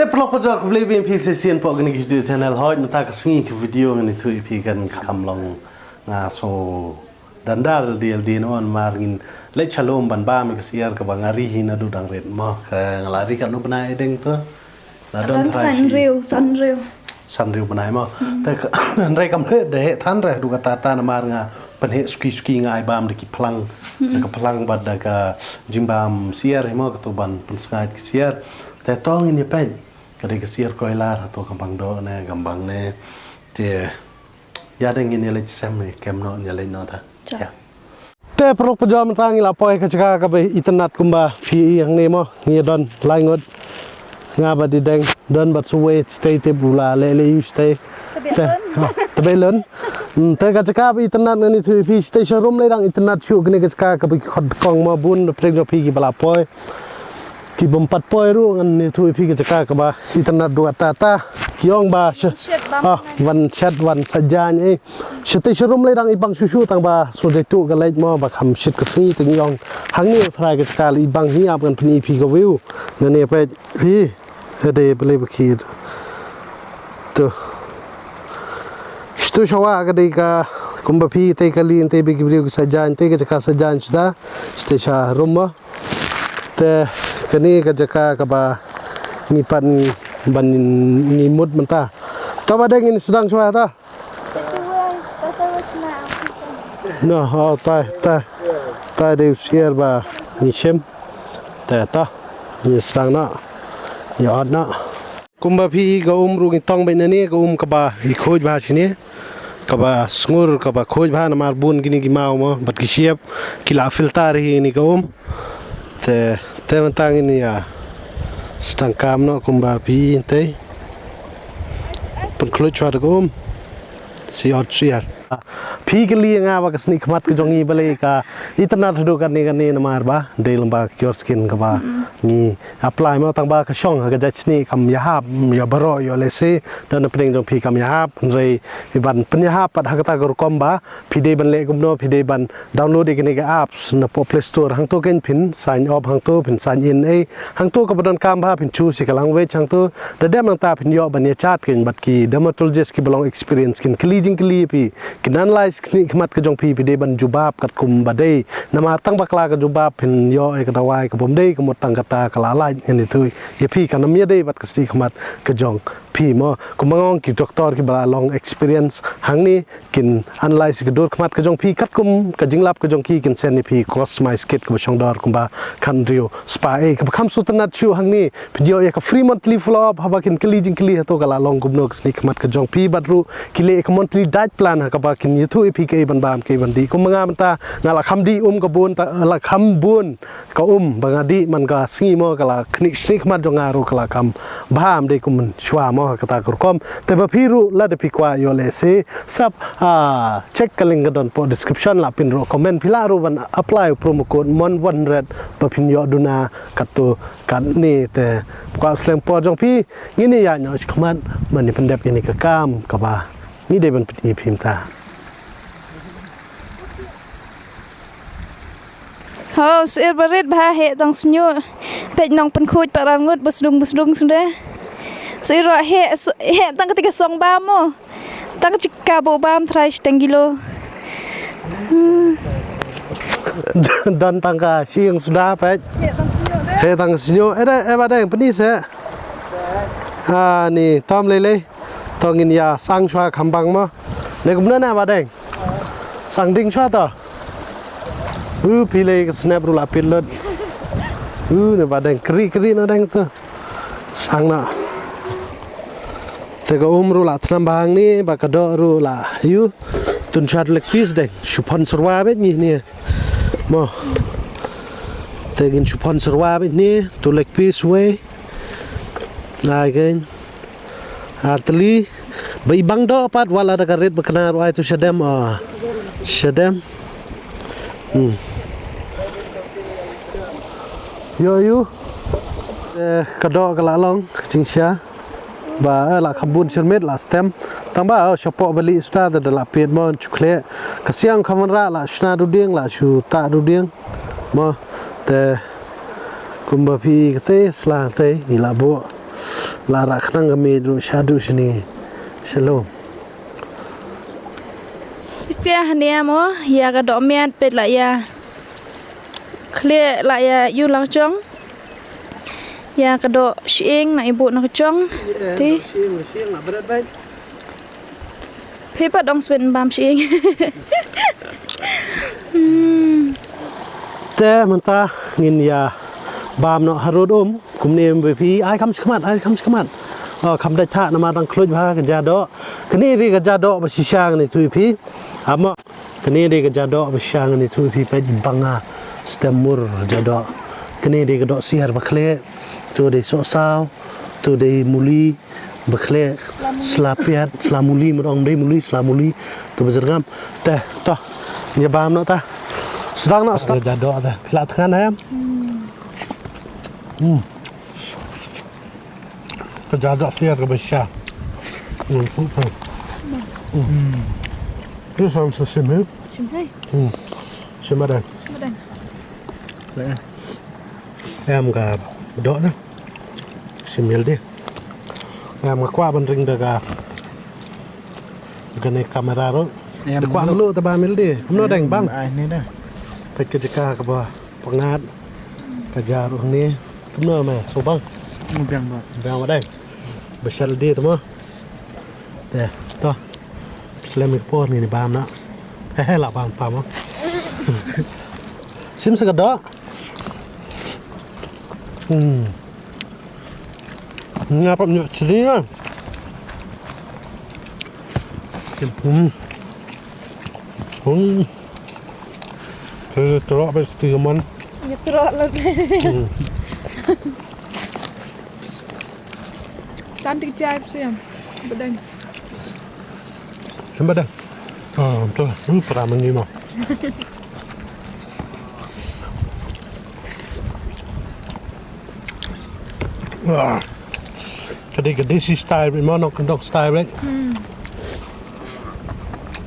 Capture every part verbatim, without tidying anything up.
Paralok parajor, khublei biang ïa phi shisien hapoh kane ka YouTube channel. Hooid, mynta ka sngi ka video ngan ïathuh ïa phi kan kham long, nga sngew danda dei dei namar ngin leit sha lum ban bam ïa ka syiar kaba nga ri hi naduh dang rit mo. Ka nga la ri katno bnai deng to? La don trai shi. Sanriew, sanriew. Sanriew bnai mo. Te ka, hynrei kam leh da heh than re haduh katta katta namar nga pynheh suki suki, nga ai bam da ki phlang, da ka phlang bad da ka jingbam syiar hi mo, kato ban pynsngaid ka syiar. Te to ngin ïa peit. Ka dei ka syiar kroilar, hato kam bang doh ne kam bang ne. Te ïa deng ngin ïa leit sem ne kem noh, ïa leit noh ta. Te paralok parajor, mynta ngi la poi ka jaka kaba itynnad kumba phi i hangne mo, ngi don lai ngut. Nga bad i deng, don bad suwei, shatei tip u la leh leh ïa u shatei. Te, ha, tebei lun. Hmm, te ka jaka ba itynnad ngan ïathuh ïa phi, shatei sharum lei dang itynnad shuh kane ka jaka kaba ki khot kong mo, bun na pdeng jong phi kiba la poi. Ki bym pat poi ruh ngan ïathuh ïa phi ka jaka kaba itynnad ruh katta katta. Ki ong ba sha, ah, wan shet wan sa jaiñ eh. Shatei sharum lei dang i bang shuh shuh tang ba shu dei tuh ka leit mo ba kham shit ka sngi, te ngi ong hangne u trai ka jaka lei i bang hi ap ngan pyni ïa phi ka view. Ngan ïa peit phi. Ade balei ba khie. To. Shatu shawa ka dei ka kumba phi te ka lei te ba ki briew ki sa jaiñ te ka jaka sa jaiñ shuda. Shatei sharum mo. Te kane ka jaka kaba ngi pat ngi ban ngi mut mynta. Ta ba deng ngin sdang shuwa ta. No, oh, ta, ta. Ta dei u syiar ba ngi shim. Te ta. Ngi sdang noh. Ngi ot noh. Kumba phi i ka um ruh ngi tong beit na ne, ka um kaba i khuid bha shane. Kaba sngur, kaba khuid bha namar bun kine ki maw mo, bad ki shyiap, ki la filter hi ne ka um. Te, te mynta ngin ïa sdang kam noh kumba phi i te. Pynkhluit shuwa da ka um. Shi ot syiar. Phi kylli ïa nga ba ka snieh khmat ka jong ngi balei ka itynnad haduh kane kane namar ba dei lyngba ka Cure Skin kaba ngi apply mo tang ba ka shong ha ka jait snieh kam ïahap ïa baroh ïoh lehse don na pdeng jong phi kam ïahap, hynrei i ban pynïahap pat ha kata ka rukom ba phi dei ban leh kumno, phi dei ban download ïa kane ka apps na poh Play Store, hangto kein phin sign up hangto, phin sign in ei hangto kaba donkam bha, phin choose ïa ka language hangto. Da dep nangta phin ïoh ban ïa chat kein bad ki dermatologist kiba long experience, kin kylli jingkylli ïa phi, kin analyse ka snieh khmat ka jong phi, phi dei ban jubab katkum ba dei. Namar tang bakla ka jubab phin ïoh ïa ka dawai ka bym dei, ka mut tang kata ka la lait, ngan ïathuh ïa phi, kan ym ïadei bad ka snieh khmat ka jong phi mo. Kumba nga ong, ki doktor kiba la long experience hangne kin analyse ka dur khmat ka jong phi katkum ka jinglap ka jong ki, kin send ïa phi customise kit kaba shong dor kumba khathynriew spah ei, kaba kham sngewtynnad shuh hangne. Phin ïoh ïa ka free monthly follow up haba kin kylli jingkylli hato ka la long kumno ka snieh khmat ka jong phi, bad ruh ki leh ïa ka monthly diet plan ha kaba kin ïathuh ïa phi kaei ban bam kaei ban dih. Kumba nga mynta nga la kham dih um ka bun, ta, la kham bun ka um ba nga dih man ka sngi mo, ka la khnieh snieh khmat jong nga ruh ka la kham bha, ym dei kum mynshuwa mo, ha kata ka rukom. Te ba phi ruh lada phi kwah ïoh lehse sap, ah, check ka link ka don poh description, la phin ruh comment, phi lah ruh ban apply u promo code Mon one hundred ba phin ïoh duna katto katne. Te kwah slem por jong phi, ngin ïa ïaid noh shakhmat ban ïa pyndep ïa kane ka kam kaba ngi dei ban pyni ïa phi mynta. Ho, sir barit bha, heh tang sñiuh. Peit nong pynkhuid pat ar ngut ba sdung ba sdung sngewdei. Sir ruh heh, heh tang kata ka song bam mo. Tang ka jaka ba u bam trai shiteng kilo. Don tang ka shyieng suda peit. Heh tang sñiuh dei. Heh tang sñiuh. Eh dei, eh ba dei, pyni seh. Ah, ni tom lei lei. To ngin ïa sang shuwa khambang mo. Ne kumno na ba dei. Sang ding shuwa to. U phi lei ka snep ruh la pit lut. U ne ba deng kri kri na deng to. Sang na. Te ka um ruh la thnam bha hangne, ba ka doh ruh la ïu. Tun shuwa tu leg piece deng. Shu phon syrwa beit ngi ne. Mo. Te ngin shu phon syrwa beit ne. Tu leg piece wei. Ai kein. Ar tylli. Ba i bang doh pat wat la da ka rit ba knar, ai tu shadem, ah. Shadem. Hmm. Ïoh ïu. Eh, ka doh ka la long, ka jingshisha. Ba, eh, la kham bun shyrmit la stem. Tang ba, oh, shapoh ba lieh suda da la peit mo, shu khleh. Ka siang ka wanrah la shu na dudieng, la shu ta dudieng. Mo, te kumba phi kate sla te ngi la buh. La rah khnang ka miej ruh shaduh shane. Shalom. Sia hane mo, ïa ka doh miat peit la ïa. Khleh la ïa ïu la ka jong. Ïa ka doh shyieng na i buh na ka jong. Te. Phi pat ong sbit bam shyieng. Hmm. Te mynta ngin ïa bam noh harud um. Kumne em phi, ai kham shakhmat, ai kham shakhmat. Oh, kham dait thah namar dang khluit bha ka ja doh. Kane dei ka ja doh ba shisha ngan ïathuh ïa phi. Amo, kane dei ka ja doh ba shisha ngan ïathuh ïa phi, peit banga stem mur ja doh. Kane dei ka doh siar ba khleh. Tu dei sohsaw, tu dei muli ba khleh. Sla muli. Sla piat, sla muli, mut ong dei muli, sla muli. Tu ba jyrngam. Te, to. Ïa bam noh ta. Sdang noh, sdang. Ka ja doh ta. Phi lah thngan em. Hmm. Ka ja doh siar kaba shisha. Hmm, super. Hmm. Tu sam sa sim he. Sim he. Hmm. Sim badang. Badang. Em ka doh na. Sim milde. Em nga kwah ban ring da ka, kane kamera ruh. Em, da kwah mluh. Mluh ta ba milde. Kumno dang bang. Ai ni da. Peit ka jaka kaba pyngngad. Ka ja ruh ni. Kumno me, so bang. Biang ba. Biang ba dang. Ba shal de tu mo. Te, to. Slem i por ni ni bam na. He he, la bam pam mo. Sim sa ka doh. Hmm. Nga pap nyok chili na. Hmm. Hmm. Terus terok bes tiga man. Ngetrok lah. Hmm. Cantik jai siam. Bedeng. Sembadang. Ah, betul. Hmm, pernah menima. Wah. Ka dei ka desi style, mo nongkyndong style, right? Hmm.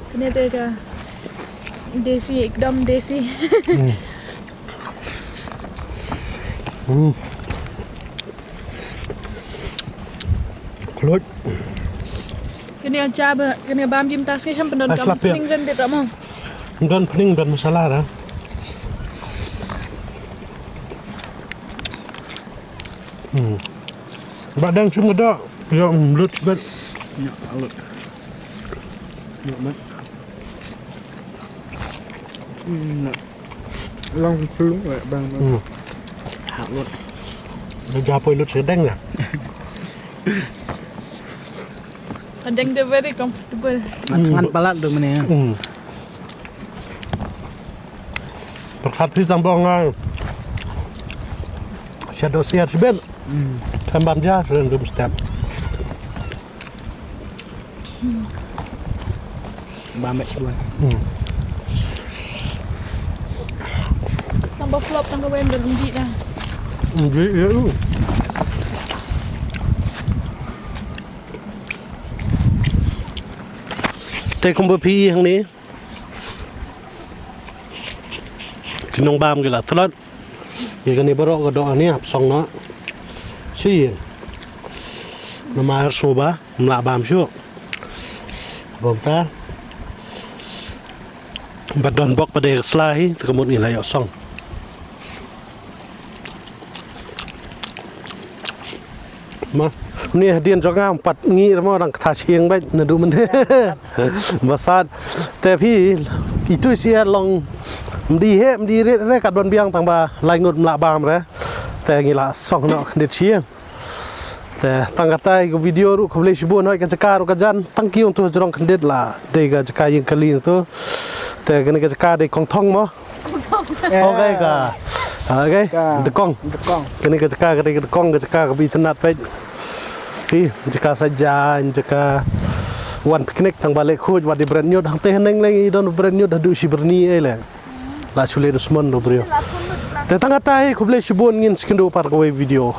Kane te ka desi, ekdom desi. Hmm. Hmm. Khluit. Kane ka ja ba, kane ka bam jim tas ke sham pyndonkam. Ai, slap ïa. Pyndonkam ren bit mo. Pyndonkam pyndonkam masala ra. Hmm. Ba dang shim ka doh. Ïa, hmm, lut bet. Ïa, lut. Ïa, bet. Hmm, ïa. Long plung, eh, bang, bang. Hmm. Ha, lut. Lut ja poi lut sedeng ïa. Sedeng tu very comfortable. Ngan, hmm, ngan palat tu mene. Hmm. Pyrkhat phi tang ba nga. Shadow siar sibet. Hmm. Tang bam ja, sibet tu step. Bam bad shuwa. Hmm. Tang ba flop tang ka wem da lum di dah. Di, ïa, uh. Te kumba phi hangne. Ki nongbam ki la tlot. Ïa kane baroh ka doh kane hap song noh. Shi. Namar shuwa ba, ym lah bam shuh. Bam ta. Ba don bok ba dei ka sla hi, te ka mut ngi la ïoh song. Ma, ni hadien jong nga ym pat ngi ruh mo dang kata shieng bad naduh mynne. Ba sat. Te phi, itu shi long mdi he, mdi rit re kat ban biang tang ba lai ngut mla bam re. Te ngi la song noh khyndiat shi. Te tang katai ka video ruh khublei shibun hoi ka jaka ruh ka jan tang ki ong tu jrong khyndiat la. Dei ka jaka ïing kali tu. Te kane ka jaka dei kong thong mo. Okay ka. Okay. Ka. Dekong. Dekong. Kane ka jaka, kane ka dekong, ka jaka ka bi tynat peit. Hi, jaka sa jan, jaka wan picnic tang ba leh khuid, wat di bret nyut, hangte haneng leng i don bret nyut, haduh shi byrni ei le. La shule dusmon do briew. Te tang katai, khublei shibun ngin sa ïakynduh pat kawei video.